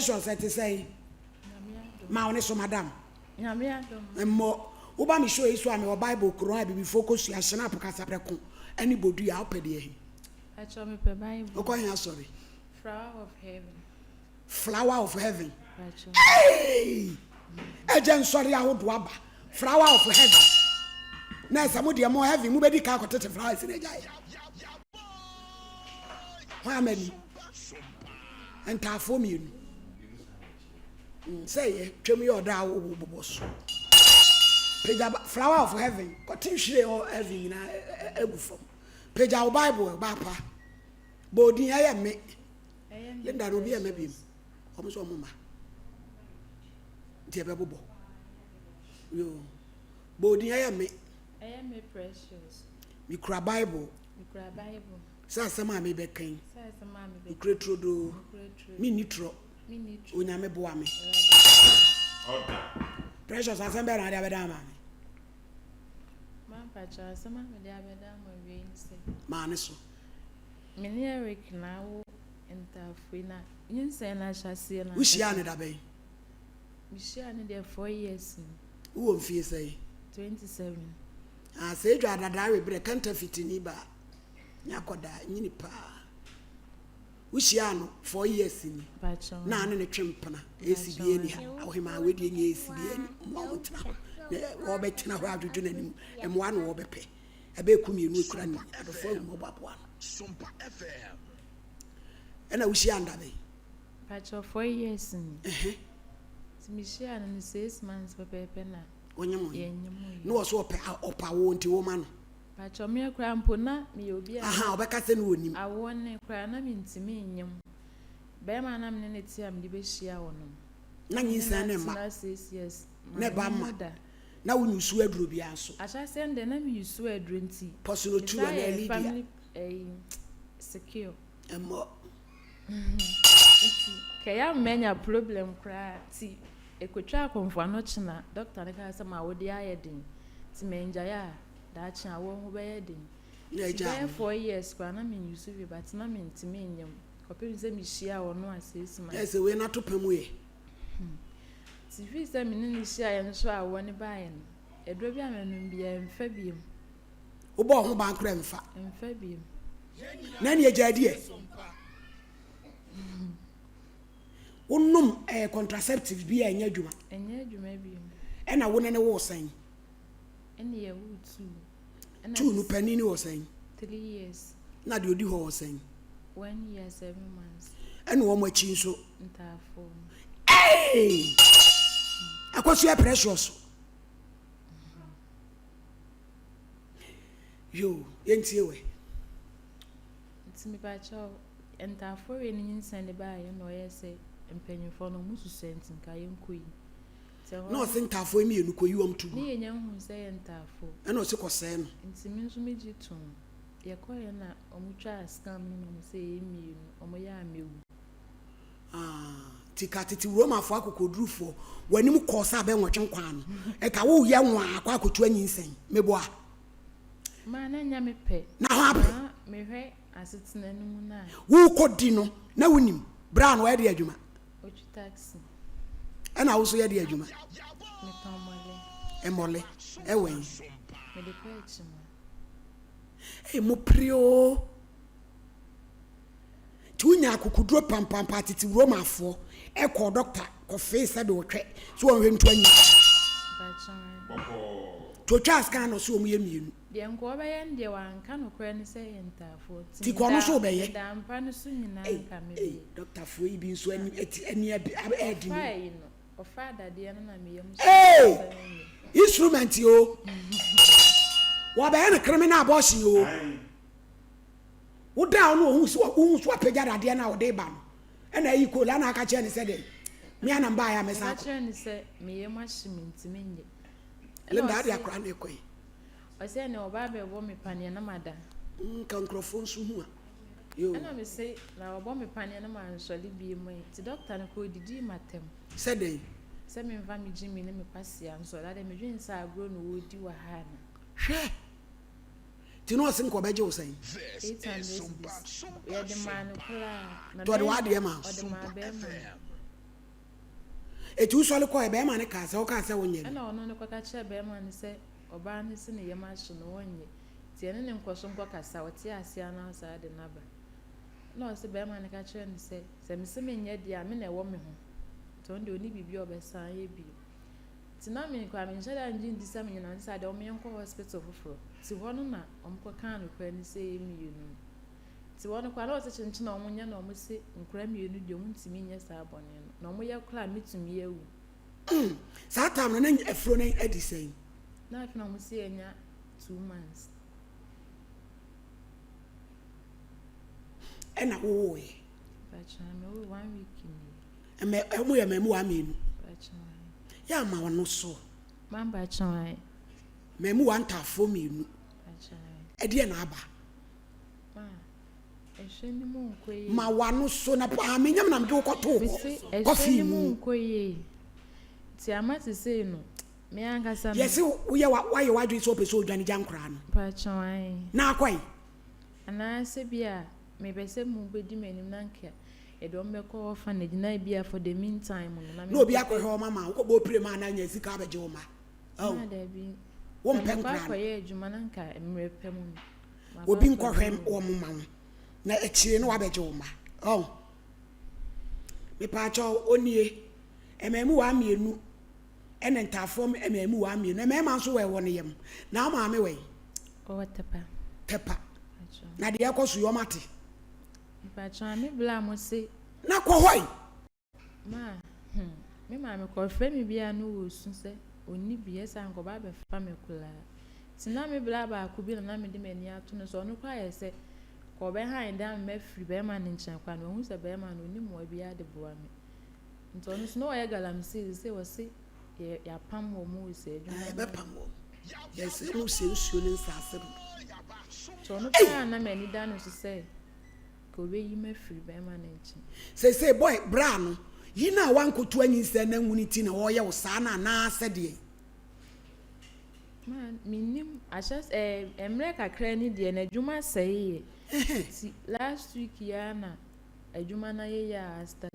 Precious ɛte sɛn? Ma wo ne so madam. Mmɔ. Woba me show yi so a mewɔ Bible kron a abibifoɔ kɔsua, Schnapp, kasaprɛko ne bodua. Wopɛ deɛ he? Wokɔ he asɔre? Flower of Heaven. Flower of Heaven. Hey! Ɛgye nsɔre ahodoɔ aba. Flower of Heaven. Na ɛsɛ mo deɛ mo heaven mobɛdi kan akɔtete flowers na agyaeɛ. Hwan ama ni? Ntaafoɔ mmienu. Mm, sɛ yɛ twam yɛ ɔda a wo bobɔ so. Pagya Flower of Heaven. Kɔte nhwiren wɔ heaven nyinaa agu fam. Pagya wo Bible baapa. Bɔ odin ɛyɛ me. Linda no obi ɛmɛ biem. Wɔn nso wɔn mma. Nti ɛbɛbobɔ. Yoo. Bɔ odin ɛyɛ me. Ɛyɛ me precious. Mekura Bible. Mekura Bible. Sɛ asɛm a mebɛka yi. Sɛ asɛm a mebɛka. Mekura turodoo. Mekura turodoo. Menni torɔ. Menni torɔ. Onyame boa me. Awurade boa me. Precious asɛm bɛn na ade abɛda ama me? Mampakyɛ asɛm a mede abɛda ama wie ne sɛ. Maa ne so. Me ne Eric na awo ntaafo na nyinsɛn no ahyɛaseɛ no. Wohyiaa no da bɛn? Mehyiaa no deɛ 4 years ni. Wowɔ mfie sɛn? 27. Ah, sɛ edwa adadaa we berɛ counterfeit ni ba ne akɔdaa nyini paa. Wohyiaa no 4 years ni. Pakyɛ. Na ne ne twe mpena esi bi ani ha. Ɔhemaa wei deɛ nyɛ esi bi ani. Mmoa wɔn tena hɔ. Na wɔbɛtena hɔ adwodwo n'anim. Mmoa na wɔbɛpɛ. Ɛbɛyɛ ku mmienu ekura ni. Adɔfoɔ ahu mɔbɔ aboa no. Ɛna wohyiaa no da bɛn? Pakyɛ 4 years ni. Ɛhɛn. Nti mehyiaa no no 6 months pɛpɛɛpɛ na Wonyem wo. yɛnyem yi. Na wɔ so ɔpɛ ɔpa wo nti wo ma no. Pakyɛ me koraa mpo na meyɛ obi a Aha, ɔbɛka sɛ ne wɔnim. awoɔ ne koraa na mentumi nyem. Bɛrima na mene ne te a mede bɛhyia wɔ no. Na nyinsɛn ne mma. Tena 6 years. Na ɛba mma. Da. Na wo nyusu aduro biara nso. Ahyɛaseɛ no deɛ na meyusu aduro nti. Pɔsono tu mesan anaa yɛ Lydia. Family ɛyi secure. Ɛmmɔ. Nti kɛyɛ manya problem koraa nti ekotwa akɔmfo ano kyena doctor ne kaa sɛ ma wode ayɛ den nti mangyae a daakye a wɔn ho bɛyɛ den. Na Nti agya bɛyɛ ho. 4 years koraa na menyusu hwee but na mentumi nyem kɔpem sɛ mehyia ɔno a 6 months. Ɛsɛ wei n'ato pɛ mu yɛ. Nti fii sɛ me ne no hyiaeɛ nso a awoɔ ne baeɛ no, aduro bi a manom biara ɛmfa biom. Wobɔ ho ban koraa mfa. Ɛmfa biom. Na ne agya adiɛ. Wonom contraceptive bi a ɛnyɛ adwuma. Ɛnyɛ adwuma biom. Ɛna wo ne ne wo sɛn? Ɛne yɛwoo two. Ɛna Two no panin ne wɔ sɛn? 3 years. Na deɛ odi hɔ wɔ sɛn? 1 year 7 months. Ɛna wɔn akyi nso. Ntaafoɔ. Hey! Akosua Precious. Yo, yɛntie wɛ. Nti mepakyɛw ntaafoɔ wei ne nyinsɛn de baeɛ na ɔyɛ sɛ mpanyinfoɔ no ɔmo susua nti nka yɛnkɔ yi. Nti ɛhɔ Na ɔse ntaafoɔ mmienu kɔyi wɔm to ne gu. yɛnya hu sɛ yɛ ntaafoɔ. Ɛna ɔse kɔsɛɛ no. Nti me nso megye tom. Yɛkɔeɛ na ɔmo twaa scan no na ɔmo sɛ yɛyɛ mmienu. Ɔmo yɛ a mewu. Ah, nti ka tete Romafoɔ akokodurufoɔ w'anim kɔɔ sɛ abɛnwɔtwe nkwan no. Ɛka woyɛ nwaa akɔ akɔtu anyinsɛn. Meboa. Maa na nya me pɛ. Na ho apɛ. Na mehwɛ asetena no mu na Wokɔdi no na wonim. Berɛ a no wɔyɛ de adwuma. Otwi taxi. Ɛna wo nso yɛ de adwuma. Metɔn mmɔle. Mmɔle. Ɛwɛn. Mede kɔ akyi mu. Ee mo pere o. Nti wonya akokoduro pampampa tete Romafoɔ ɛkɔɔ dɔkta kɔfee sɛ de wɔtwɛ so wɔnhwɛ nto anyi. Mpakyɛw. Nti otwaa scan no so wɔn yɛ mmienu. Deɛ nka ɔbɛyɛ no deɛ wanka nokorɛ ne sɛ yɛ ntaafoɔ. Nti kɔ no so wobɛyɛ. Meda mpa no so nyinaa Ei nka ei mebɛyɛ. dɔktafoɔ yi bi nso ani ɛti ani ɛbi ɛɛdi mu. Ɔfaa yi no, ɔfaa dadeɛ no na meyam so Ee sɛ menyɛ. Instrument o. Wɔbɛyɛ no criminal abortion o. Woda a ɔno ohun so ohun so apagya dadeɛ no a ɔde ba no ɛna ayi kola na aka kyerɛ ne sɛ dɛ me anam baeɛ a mɛsan Meka akɔ. kyerɛ no sɛ meyam ahye me nti menyɛ. Ɛna Linda ade ɔse akora na ɛkɔ yi. Ɔsɛ ɛnɛ ɔba abɛbɔ me paneɛ na mada. Nka nkurɔfoɔ nso hu a. Yo. Ɛna me se na ɔbɔ me paneɛ na mansɔre bie mu ɛ. Nti dɔkta no kɔ odidii m'atɛm. Sɛ dɛn? Sɛ memfa me gyimi ne me kwasia nsɔre adɛ medwene sɛ agorɔ na wɔredi wɔ ha ana. Hwɛ! Nti na ɔse nka ɔbɛgye wo sɛn? 800 cedis. Yɛde maa no koraa. Na Nti ɔde bɛrima w'adeɛ maa wo? ɔde maa bɛrima no. Eti wosɔre kɔɛ bɛrima no kaa sɛ wokaa sɛ wonyɛ no. Ɛna ɔno no kɔka kyerɛɛ bɛrima no sɛ ɔbaa no se ne yam ahye no ɔnyɛ. Nti ɛne no nkɔ so nkɔkasa, ɔte aseɛ a na ɔsaa de no aba. Ɛna ɔse bɛrima no ka kyerɛɛ no sɛ, sɛ mese menyɛ deɛ a me na ɛwɔ me ho. Nti ɔno deɛ ɔnni biribi a ɔbɛsan ayɛ bio. Nti na me koraa menhyɛ da ngye ndi sɛ menyɛ nante saa deɛ ɔmo yɛnkɔ hospital foforɔ. Nti hɔ no na ɔmo kɔkaa nokorɛ no sɛ yɛ mmienu no. Nti hɔ no koraa na ɔse kyenkyen a ɔmo nyɛ na ɔmo se nkora mmienu deɛ ɔmo ntumi nyɛ saa bɔne no. Na ɔmo yɛ koraa a metumi awu. Mm, saa time no na afuro no adi sɛn? Na afei na ɔmo se anya 2 months. Ɛna wowoeɛ? Mpakyɛ, mewoo one week nie. Ɛmɛ ɔmo yɛ mmamuwa mmienu. Yɛ ama ɔno so. Mpakyɛ. Mmamuwa ntaafoɔ mmienu. Ɛdeɛ na aba. Ma ɛhwɛ ne mu nkɔ yie. Ma wano so na paa menyam na mede wo kɔtoo hɔ. Kɔfii mu. Ɛhwɛ ne mu nkɔ yie. Ti ama te sei no, me ankasa no. Yɛse woyɛ wayɛ w'adwene sɛ wopɛ sɛ odwane gya nkoraa no. Mpakyɛ. Na akɔe. Anaasɛ bi a mepɛ sɛ mo bɛdi m'anim na nka yɛde wɔn bɛkɔ orphanage na ebi a for the meantime no. Na obi akɔhwɛ wɔn ama wo kɔbɔ opire ma anaa nya sika abɛgye wo ma. Oh. Na dabi. Wo mpɛ nkora no. Akɔyɛ adwuma na nka mmerɛ pɛ mu no. Obi nkɔhwɛ wɔn ma wo na akyire no wabɛgye wo ma. Oh. Mepaakyɛw onie mmaamuwaa mmienu ɛne ntaafoɔ mmaamuwaa mmienu mmarima nso wɔ ɛwɔ ne yam na wo maame wɔ yi. Ɔwɔ Tɛpa. Tɛpa. Na deɛ ɛkɔ so yi ɔmo ate. Mpakyɛw me bla mo se. Na kɔ hɔ yi. Ma me maame kɔ frɛ me bia no wɔ su sɛ ɔnni bi ɛsɛ anka ɔba abɛfa me koraa. Nti na me bla baako bi na na mede m'ani ato no so ɔno koraa yɛ sɛ kɔ ɔbɛhan dan me mafiri bɛrima no nkyɛn koraa no wahu sɛ bɛrima no ɔnni mmoa biara de boa me. Nti ɔno nso na ɔyɛ galamsey sɛ wɔse yɛapam wɔ mu sɛ adwuma. Yɛbɛpam wɔ yɛsɛ mu sɛ nsuo ne nsaase do. Nti ɔno koraa na m'ani da no so sɛ ka ɔbɛyi me afiri bɛrima no nkyɛn. Seesei boy bra no yi no a wankoto anyinsɛn na anwu no ti na ɔreyɛ wo saa no anaasɛ deɛn? Ma mennim ahyɛ ɛɛ mmerɛ kakra ni deɛ n'adwuma sɛeɛ. Nti last week yi ara na adwuma no ayɛ yie a astart.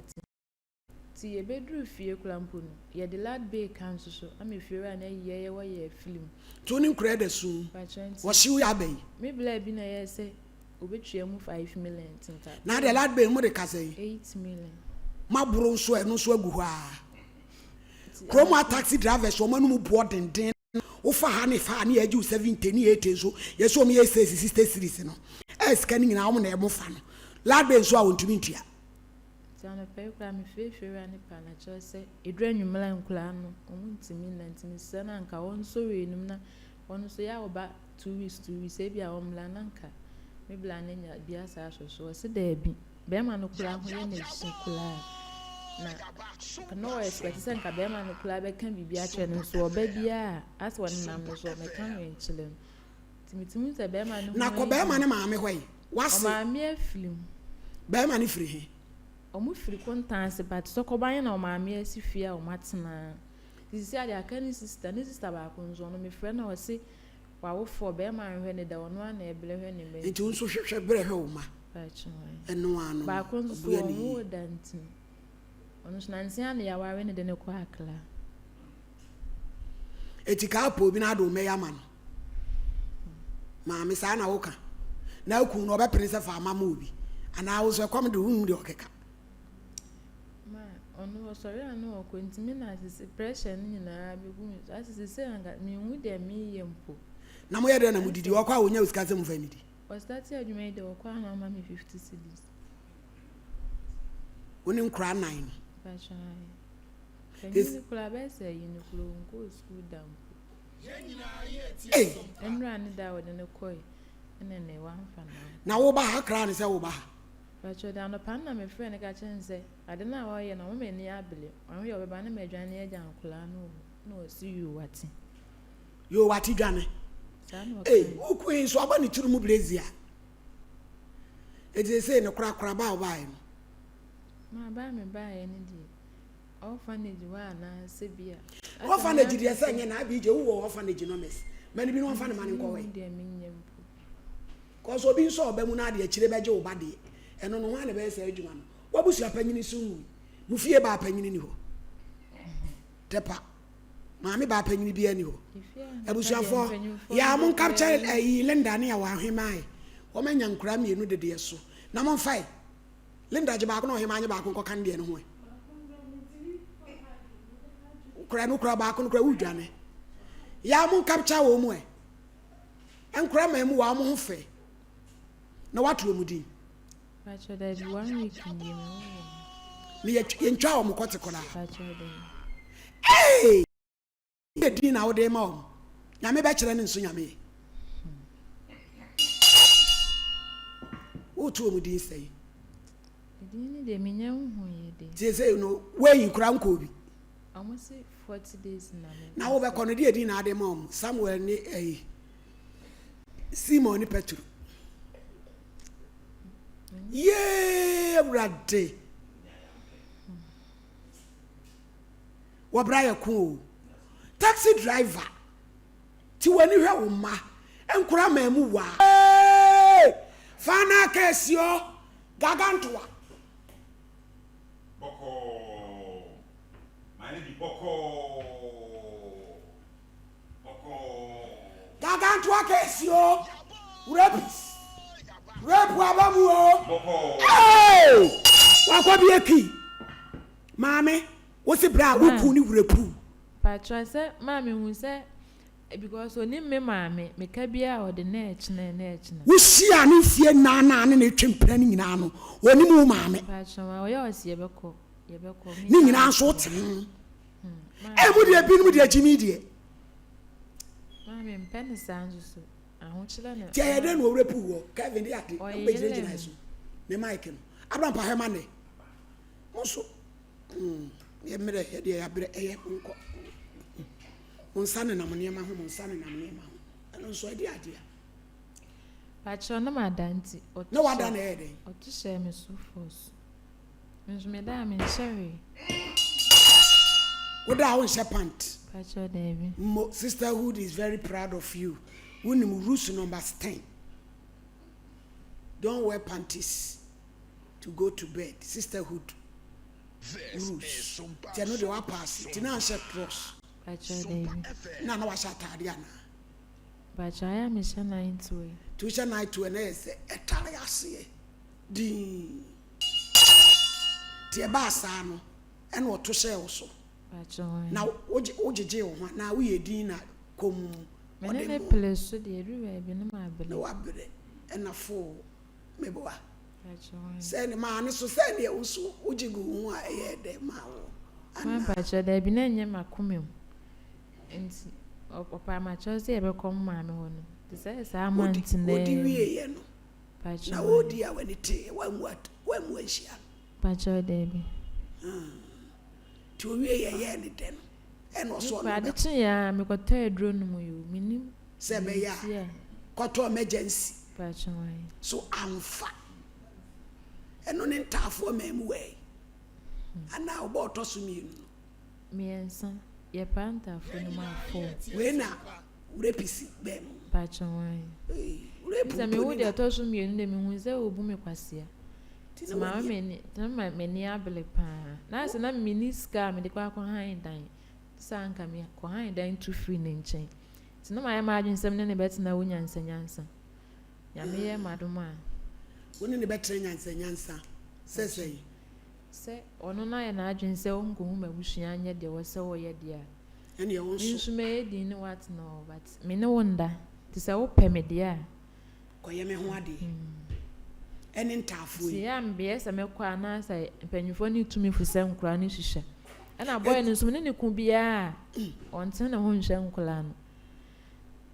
Nti yɛbɛduru fie koraa mpo no, yɛde lad bay ka nso so ama efiewura no ayi yɛyɛ wɔ yɛ film. Nti wo ne nkura da sum wɔhyew yɛ aba yi? Me bla bi na ɛyɛɛ sɛ obetua mu 5 million nti nka. Na adeɛ lad bay mo de ka sɛn? 8 million. Maboro nso ɛno nso agu hɔ aa. Kurom a taxi drivers wɔn anum boɔ denden wofa ha ne fa ha ne yɛgye wo 70 ne 80 nso yɛsɛ wɔn yɛ six 60 series no ɛyɛ sika no nyinaa wɔn na ɛmo fa no lad bay nso a wɔntumi ntua. Nti anɔpa yi koraa mefrɛ fiewura no paa na kyerɛ sɛ ɛduru anwummerɛ a nkwadaa no wɔn ntumi nna nti mesrɛ no anka wɔnsɔ wei nom na wɔn nso yɛ a wɔba 2 weeks 2 weeks ebi a wɔmmra na anka me bla no anya bi asa ahwɛ so. Ɔse daabi, bɛrima no koraa ho yɛ n'akyi koraa na na ɔyɛ expect sɛ nka bɛrima no koraa bɛka biribi akyerɛ no nso ɔba biara asɛ ɔnenam no so ɔmɛka hwee nkyerɛ no. Nti metumi sɛ bɛrima no ho Na kɔ bɛrima ne maame hɔ yi wase. Ɔmaame afiri mu. Bɛrima no firi he? Ɔmo firi Kontanse but Sɔkɔban na ɔmaame asi fie a ɔmo atena. Nti sisi adeɛ aka ne sister, ne sister baako nso ɔno mefrɛ no a ɔse wawofoɔ bɛrima nhwɛ ne da ɔno ara na ɛbrɛ hwɛ ne mma. Nti wo nso hwehwɛ brɛ hwɛ wo ma. Ɛno ano. Baako nso so wɔn wo da nti ɔno nso nansi ano yɛaware ne de ne kɔ Accra. Eti kaa po obi na ade wo mɛyɛ ama no. Maame saa na woka. Na akun no ɔbɛpene sɛ fa ama ma obi. Anaa wo nso ɛkɔm de wonim deɛ ɔkeka. Ma ɔno ɔsɔre a na ɔkɔ nti me na asese pressure no nyinaa bɛgu me so asese sɛ anka menhu deɛ meyɛ mpo. Na moyɛ dɛn na modidi? Ɔkɔ a ɔnya sika sɛ momfa nnidi? Ɔstarte adwuma yi deɛ ɔkɔ a na ɔma me 50 cedis. Wo ne nkora nnan no? Mpakyɛ ae. Panyin no koraa bɛyɛ sɛ ayi no koraa ɔnkɔɔ sukuu da mpo. Ei! Ɛnora ne da a wɔde no kɔe ɛna nɛ wamfa no ankɔ. Na woba ha koraa ne sɛ woba ha? Mpakyɛ da anɔpa no na mefrɛɛ no ka kyerɛɛ no sɛ ade no a ɔreyɛ no ɔma m'ani abere, ɔho yɛ ɔbɛba na madwane agya nkwadaa no wɔ hɔ na ɔse yoo wate. Yoo wate dwane. Saa na Ei, ɔkae. wo kun yi nso abɔ ne tiri mu brezia. Eti seesei no korakora ba a wobaeɛ no. Ma ba a mebaeɛ no deɛ orphanage hɔ anaa sɛ bi a. Orphanage deɛ sɛ nyɛ na abigye wowɔ orphanage numbers. Ma no bi na ɔmfa ne ma no nkɔ hɔ yi. Deɛ menyɛ mpo. Kɔsɛ obi nso ɔba mu na adeɛ akyire bɛgye wo ba deɛ ɛno no hwan na ɛbɛyɛ saa adwuma no? W'abusua panyini nso nwui. Mo fie baa panyini ni hɔ. Tɛpa. Maame baa panyini biara ni hɔ. Abusuafoɔ, yaa mo nkapkyɛ ayi Linda ne awɔ ahemaa yi. Wɔn anya nkura mmienu dedeɛ so. Na mo nfa yi. Linda gye baako na ɔhemaa nye baako nkɔka ne deɛ no ho ɛ. Kura no kura baako no kura wudwane. Yaa mo nkapkyɛ wɔn mu ɛ. Nkura maa mu wɔ wɔn ho fɛ. Na wato wɔn din. Pakyɛ dabi one week nie me wo wɔn. Ne yɛ yɛntwa wɔn kɔte koraa. Pakyɛ dabi. Ee! Yɛ din na wode ma wɔn. Nyame bɛkyerɛ ne nso nyame yɛ. Woto wɔn din sɛe. Din ne deɛ menya nhu yɛ de. Tie sɛ no wɔayi koraa nkɔɔ bi. Wɔn se 40 days na me. Na wobɛkɔ no deɛ din na ade ma wɔn Samuel ne ɛyi Simon ne Petro. Yee Awurade. Wɔbra yɛ ko o. Taxi driver. Ti w'ani hwɛ wo mma. Nkora maa mu waa. Hey! Fana kɛseɛ gagantoa. Bɔkɔɔ. My lady bɔkɔɔ. Gargantua case o, rapist, rape aba mu o. Hey! Wakɔ bi eki. Maame, wo se bra wo kun ne wura puu. Patrɔ sɛ maame hu sɛ because onim me maame meka biara ɔde na ɛkyena na ɛkyena. Wo hyia ne mfie nnan na ne ne twe mpena ne nyinaa no onim wo maame. Patrɔ ma ɔyɛ ɔsi yɛbɛkɔ yɛbɛkɔ. Ne nyinaa nso wote ho. Ɛmu deɛ binom deɛ gyimi deɛ. Maame mpɛ ne saa nso so. Ahokyerɛ na. Ti ɛyɛ dɛ na ɔwura puu wɔ Kevin de ade na wobɛgyina gyina so ne mic no. Abraham pa hwɛ ma nnɛ. Mo nso mm, yɛ mmerɛ yɛ deɛ yɛabrɛ ɛyɛ monkɔ. Mo nsa nenam nneɛma ho, mo nsa nenam nneɛma ho. Ɛno nso ɛde adeɛ. Pakyɛ na mada nti. Na wada na ɛyɛ dɛn? Ɔto hyɛɛ me so force. Me nso meda a menhyɛ hwee. Woda a wonhyɛ pant. Pakyɛ daabi. Mo sisterhood is very proud of you. Wonim rules number 10. Don't wear panties to go to bed. Sisterhood rules. Nti ɛno deɛ wapaase. Nti na anhyɛ trɔs. Pakyɛ daabi. Na na wahyɛ ataade anaa? Pakyɛ ayɛ a mehyɛ night wear. Nti wohyɛ night wear na yɛ sɛ ɛtare aseɛ dinn. Nti ɛbaa saa no, ɛna ɔto hyɛɛ wo so. Na wogyegyee wo ho anaa woyɛɛ din na komm Me ne no pere so deɛ, ɛduru baabi no mabrɛ. Na wabrɛ ɛna foo meboa. Sɛ ne maa ne so sɛ deɛ wo so wogye gu wo ho a ɛyɛɛ dɛ maa wo anaa? Mpakyɛ daabi na ɛnyɛ m'akoma mu nti ɔpaa m'akyɛw sɛ yɛbɛkɔ mo maame hɔ no nti sɛ saa month no ara mu. Wodi wieeɛ no Na ɔredi a w'ani teeɛ, wammu at wammu anhyia no. Pakyɛw daabi. Hmm. Nti owie yɛ yɛɛ ne dɛ no, ɛna ɔsɔ ɔno Ade kyeeɛ ara mekɔtɔɔ aduro nom yi o, mennim Sɛ ɛbɛyɛ a, kɔtɔ emergency. Pakyɛw ae. So amfa. Ɛno ne ntaafoɔ mmamuwa yi. Anaa ɔbɔ ɔtɔ so mmienu no. Mmiɛnsa, yɛpaa ntaafoɔ no mu a four. Wei na Wurepisi bɛn mu. Pakyɛ wan. Ei, wurepu Sɛ mewo mpo ni deɛ na. ɛtɔ so mmienu deɛ mehu sɛ wɔbu me kwasea. Nti Nti na maame w'ani. m'ani na ma m'ani abere paa. Na ayɛ sɛ na menni sika a mede kɔ akɔhan dan. Sɛ anka mekɔhan dan tu firi ne nkyɛn. Nti na mayɛ m'adwene sɛ me ne no bɛtena hɔ nyansa nyansa. Nyame yɛ m'adom a. Wo ne no bɛtena nyansa nyansa sɛ sɛn? Sɛ ɔno no ayɛ n'adwene sɛ ɔnkɔhu m'abusua nyɛ deɛ ɛwɔ sɛ ɔyɛ deɛ a. Ɛneɛ wo Me nso. nso mɛyɛ din ne wo atena hɔ but me ne wo nda nti sɛ wo pɛ me deɛ a. Kɔyɛ me ho adeɛ. Ɛne ntaafoɔ Nti yi. ɛyɛ a meyɛ sɛ mɛkɔ a na sɛ mpanyinfoɔ no tu me fo sɛ nkoraa no hwehwɛ. Ɛna boy no nso me ne no ko biara a ɔntene ne ho nhwɛ nkoraa no.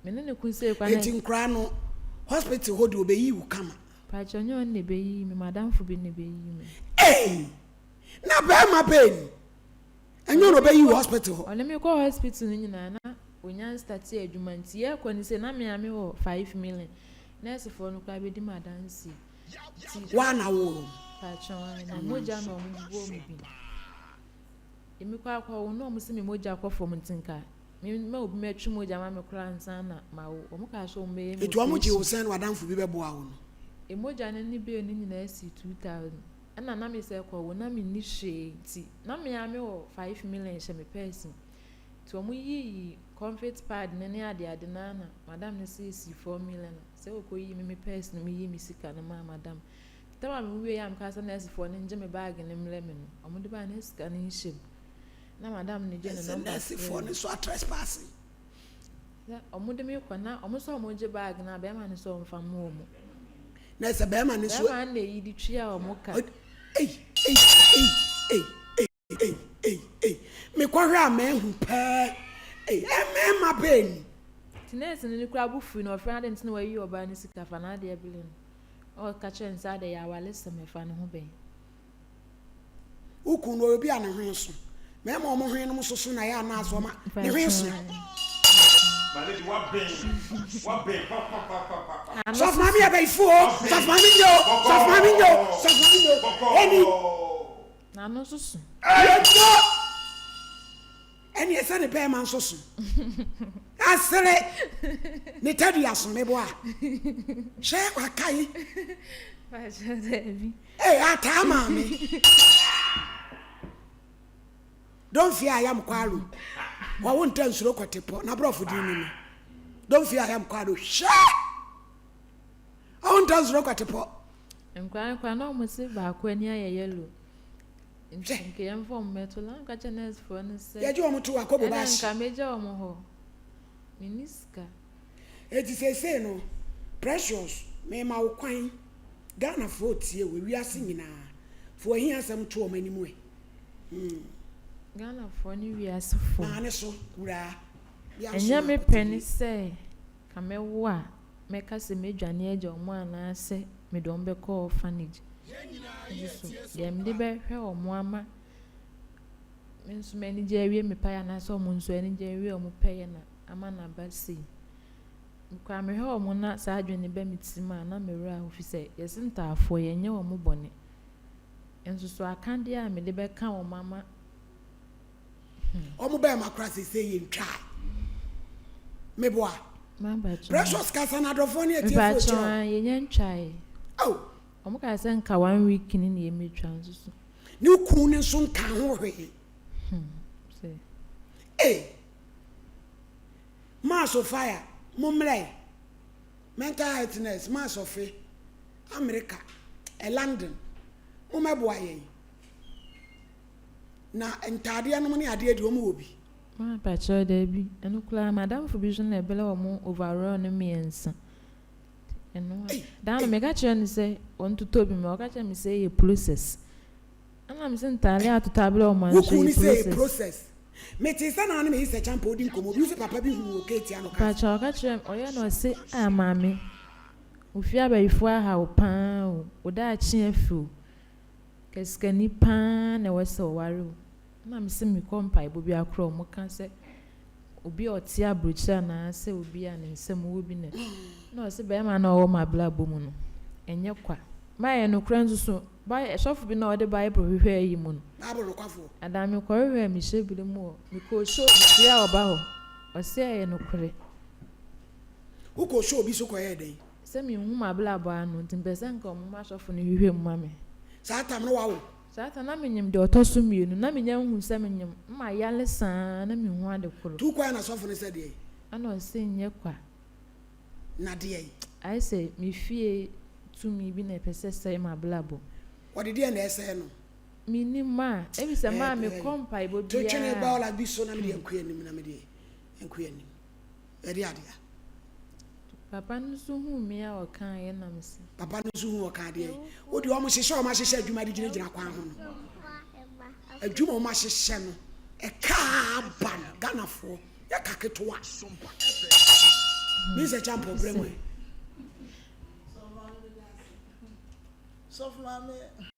Me ne no ko sei koraa na. Nti nkoraa no hospital hɔ deɛ ɔbɛyi wo kama. Pakyɛ ɔnyɛ ɔno na ɛbɛyi me, madamfo bi na ɛbɛyi me. Ei! Na bɛɛma bɛn ni? Ɛnyɛ ɔna ɔbɛyi wo hospital hɔ. Ɔne me kɔɔ hospital no nyinaa na ɔnya nstartee adwuma nti yɛrekɔ no sei na me ara me wɔ 5 million. Nurse foɔ no koraa bɛdi me adanseɛ. Nti. Woa na wowoo wɔn? Paatwoo ae na mogya na wɔn bobɔɔ me bi. Mekɔ akɔwo na wɔn se me mogya kɔ fam nti nka me ma obi mɛtwe mogya ma me koraa ansa na mawo. Wɔn kaa sɛ wɔn bɛyɛ me Nti wɔn gyee wo operation. sɛn na w'adamfo bi bɛboa wo no? Mogya no ne bail no nyinaa sii 2000. Ɛna na me sɛ kɔ wo na me nni hwee nti na me ara me wɔ 5 million hyɛ me purse mu. Nti wɔn yiyi comfort pad no ne ade ade no ara na madam no sɛ esi 4 million a sɛ wɔkɔ yi me me purse no, me yi me sika no maa madam. Tam a me wie a, meka sɛ nurse foɔ no ngye me bag no mmrɛ me no, wɔn de baa na sika no nhyɛ mu. Na madam no gye ne Ɛsɛ number nɛɛsefoɔ frɛ no me. nso atrespass. Sɛ wɔn de me kɔ na wɔn nso a wɔn gye bag no a, bɛrima no sɛ ɔmfa mma wɔn. Na ɛsɛ bɛrima no nso. Bɛrima no na eyi de tua wɔn ka. Ei, ei, ei, ei, ei, ei, ei, mekɔhwɛ a mahu pɛɛ. Ei, mmarima bɛɛ ni. Nti nurse no ne kura bo fui na ɔfrɛ no ade nti na wayi ɔbaa no sika fa n'adeɛ bele no. Ɔka kyerɛ no sɛ ade yɛ awaresɛm, ɛfa ne ho bɛn. Wo kun no, ɔyɛ obi a ne hwene so. Mmarima a wɔn hwene nom soso na ɛyɛ anaasɛ ɔma ne hwene so. My lady, waben waben papapapapa. Ano Sɔfo maame soso. yɛ bɛyifo o. Sɔfo maame nye o. Sɔfo maame nye o. Sɔfo maame nye o. Ɛni. N'ano soso. Yɛnyɛ ɛne ɛsɛ ne bɛrima nso so. Asere ne tadua so meboa. Hwɛ wakae. Pakyɛ daabi. Ee, ataa maame. Don't fear, I am Kwalo. Wɔwo nta nsuro kɔte pɔ na borɔfo din ni no. Don't fear, I am Kwalo. Hwɛ! Ɔwo nta nsuro kɔte pɔ. Nkwadaa nkwadaa na wɔn se baako ani ayɛ yellow. Nti Hwɛ. nka yɛmfa wɔn mmɛto la nka kyerɛ nurse foɔ no sɛ. Yɛgye wɔn to akɔbɔ Ɛna baahye. nka megya wɔn hɔ. Menni sika. Eti seesei no, Precious, mema wo kwan. Ghanafoɔ tie wo, ewiase nyinaa. Fa w'ahiasɛm asɛm to wɔn anim ɛ. Ghanafoɔ ne wiasefoɔ. Maa ne so, wuraa. Bia nso Ɛnyɛ na me akɔte pɛ ne bi. sɛ ka mɛwo a mɛka sɛ mɛdwane agya wɔn anaasɛ mede wɔn bɛkɔ orphanage. Nso so deɛ mede bɛhwɛ wɔn ama me nso m'ani gye awie me pɛyɛ anaasɛ wɔn nso ani gye awie wɔn pɛyɛ na ama n'aba sei. Koraa mehwɛ wɔn na saa adwene no ba me tirim a, na me werɛ aho fi sɛ yɛse ntaafoɔ yɛnyɛ wɔn bɔne. Nso so akadeɛ a mede bɛka wɔn ama. Wɔn bɛrima kora seesei yɛ ntwaa. Meboa. Mabakyɛ. Precious, kasa na adɔfoɔ ne atiefoɔ Mepakyɛ kyerɛ wo. a yɛnya ntwaeɛ. Oh. Wɔn kaa sɛ nka one week ni na yɛmɛtwa nso so. Ne kun ne nso nka ho hwee. Sɛ. Ee. Mass of fire, mommrɛ. Mental health nurse, Mass ɔfe, America, ɛ London. Mommɛboa yɛn. Na ntaadeɛ nom ne adeɛ deɛ, wɔn wɔ bi. Mabakyɛ, daabi. Ɛno koraa madamfo bi so na ɛbɛlɛ wɔn overall no mmiɛnsa. Ɛno a. Daa no meka kyerɛ no sɛ ɔntotɔ bi ma ɔka kyerɛ me sɛ ɛyɛ process. Ɛna me sɛ ntaade atotɔ abere wɔn Wo anso kun ne ɛyɛ sɛ ɛyɛ process. process. Mete sɛ naa ne meyi sɛ kyampa odi nkɔmmɔ obi sɛ papa bi hu wɔ keetia no ka. Pakyɛ, ɔka kyerɛ me ɔyɛ na ɔse a, maame, ofie abayifoɔ aha wo paa o, wo daakye afi o. Kɛsikani paa na ɛwɔ sɛ ɔware o. Na me sɛ mekɔ mpaebɔ bi akorɔ, ɔmo ka sɛ obi a ɔte aburokyire anaasɛ obi a ne nsam wɔ bi na ɔsɛ bɛrima na ɔwɔ m'abrabɔ mu no ɛnyɛ kwa. Mayɛ nokorɛ nso so sɔfo bi na ɔde Bible hwehwɛ ayi mu no. Bible nokwafoɔ. Ada mekɔhwehwɛ me hyɛbere mu hɔ, mekɔɔ show bi a ɔba hɔ, ɔsɛ ɛyɛ nokorɛ. Wokɔ show bi so kɔyɛɛ dɛn? Sɛ menhu m'abrabɔ ano nti mpɛ sɛ nka ɔmo ma sɔfo no hwehwɛ mu ma me. Saa tam no wawo? Saa ta na menyim deɛ ɔtɔ so mmienu, na menya nhu sɛ menyim ma yale saa na menhu ade koro. Tu kwan na sɔfo no sɛ deɛ? Ɛna ɔsɛ nyɛ kwa. Na deɛ? Ayɛ sɛ me fie tumi bi na ɛpɛ sɛ sɛe m'abrabɔ. Wɔde deɛ na ɛsɛe no? Menim ma ebi sɛ maa mekɔ mpaebɔ To twene biara. bɔɔla bi so na mede nkɔ anim, na mede nkɔ anim. Ɛde adeɛ. Papa no nso hu me a ɔkaeɛ na me sɛ. Papa no nso hu ɔka adeɛ. Wode ɔmo hyehyɛ, ɔmo ahyehyɛ adwuma de gyinagyina kwan ho no. Adwuma ɔmo ahyehyɛ no, ɛkaa aba no, Ghanafoɔ, yɛ ka ketewa. Mi sɛ champo brɛ mu ɛ. Sɔfo maame.